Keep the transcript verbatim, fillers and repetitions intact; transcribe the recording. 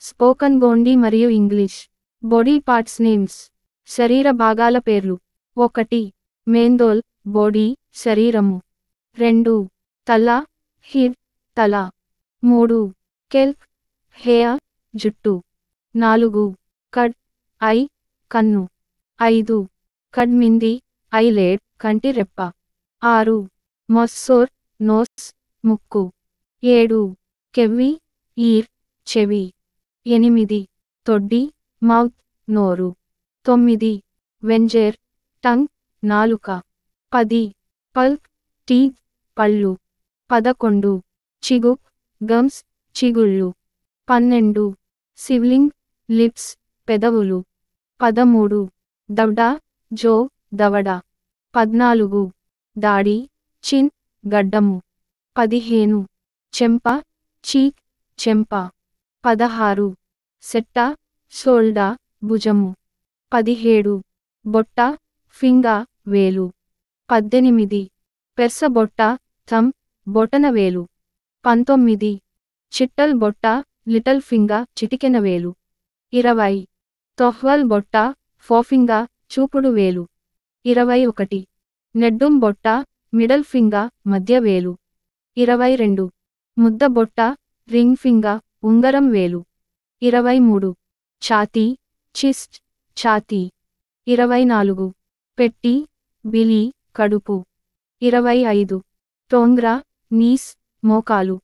Spoken Gondi मरियु English. Body parts names. शरीर भागाल पेर्लु. ओकटी, मेंदोल, body, शरीरमु. रेंडु, तला, head, तला. मूडु, scalp, hair, जुट्टु. नालुगु, कड, eye, कन्नु. ऐदु, कड्मिंदी, eyelid, कंटि रेप्पा. आरु, मस्सोर, nose, मुक्कु. एडु, केव्वी, ear, चेवी. एनिमिदी, तोड्डी, mouth, नोरु. तोम्मिदी, वेंजेर, tongue, नालुका. पदी, pulp, teeth, पल्लु. पदकोंडु, चिगुक, gums, चिगुळ्ळु. पन्नेंडु, sibling, lips, पेदवुलु. पदमूडु, दवडा, jaw, दवडा. पद्नालुगु, दाडी, chin, गड्डमु. पदिहेनु, चेंपा, cheek, चेंपा. पदहारु, सेट्टा, shoulder, भुजमु. पदिहेडु, बोट्टा, finger, वेलु. पद्देनिमिदि, पेर्स बोट्टा, thumb, बोटन वेलु. पंतोम्मिदि, चिट्टल बोट्टा, little finger, चिटिकेन वेलु. इरवै, तोह्वल बोट्टा, forefinger, चूपुडु वेलु. इरवै ओकटि, नेड्डुम बोट्टा, middle finger, मध्य वेलु. इरवै रेंडु, मुद्द बोट्टा, ring finger, उंगरम वेलु. इरवै मूडु, छाती, chest, छाती. इरवै नालुगु, पेट्टी, belly, कडुपु. इरवै ऐदु, टोंग्रा, knees, मोकालु.